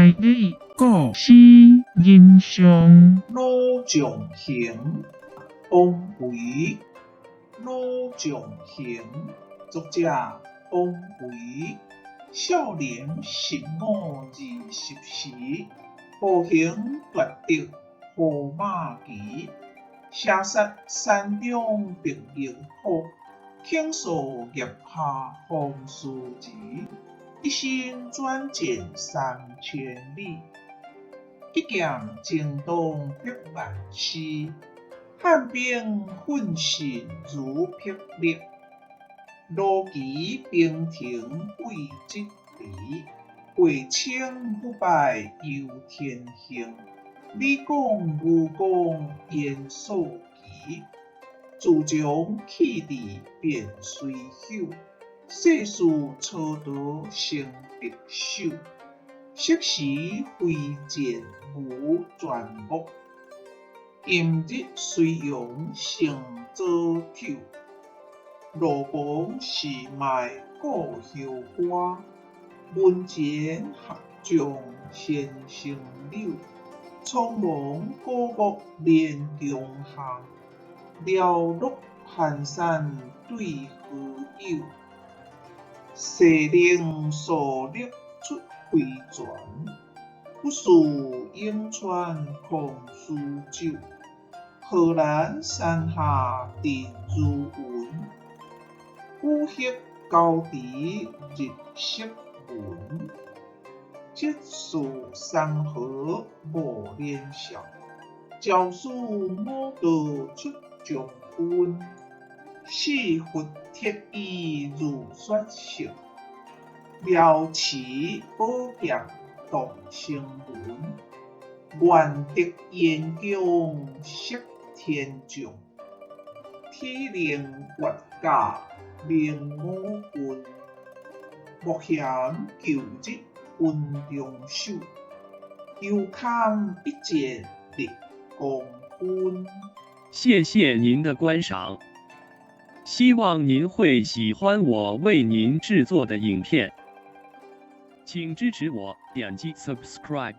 大理古诗人上。鲁仲行，王维。鲁仲行，作者王维。少年十五二十时，步行夺得胡马骑，射杀山中白玉虎，倾诉腋下红丝儿，一身转战3000里，一剑惊动百万师，汉兵奋信如霹雳，罗旗冰停对执离，血清不败犹天行。李广武功言所及，自从气质变随朽，世事蹉跎成白首。适时挥剑无全目，今日随阳成左手。路旁是卖故乡歌，门前合种先生柳。苍茫古木连穷巷，寥落寒山对好友。西陵数绿出飞泉，不似颍川空书酒。贺兰山下阵如云，古稀高池日色闻。这事山河无年少，朝辞暮道出将军。四佛铁衣如雪色，瑶池宝剑动声闻。愿得烟供识天将，体能越甲明五军。莫嫌旧日恩重手，犹堪一剑立功勋。谢谢您的观赏，希望您会喜欢我为您制作的影片，请支持我点击 subscribe，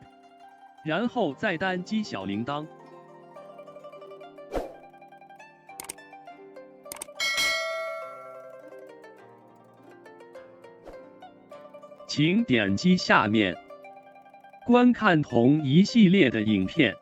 然后再单击小铃铛。请点击下面观看同一系列的影片。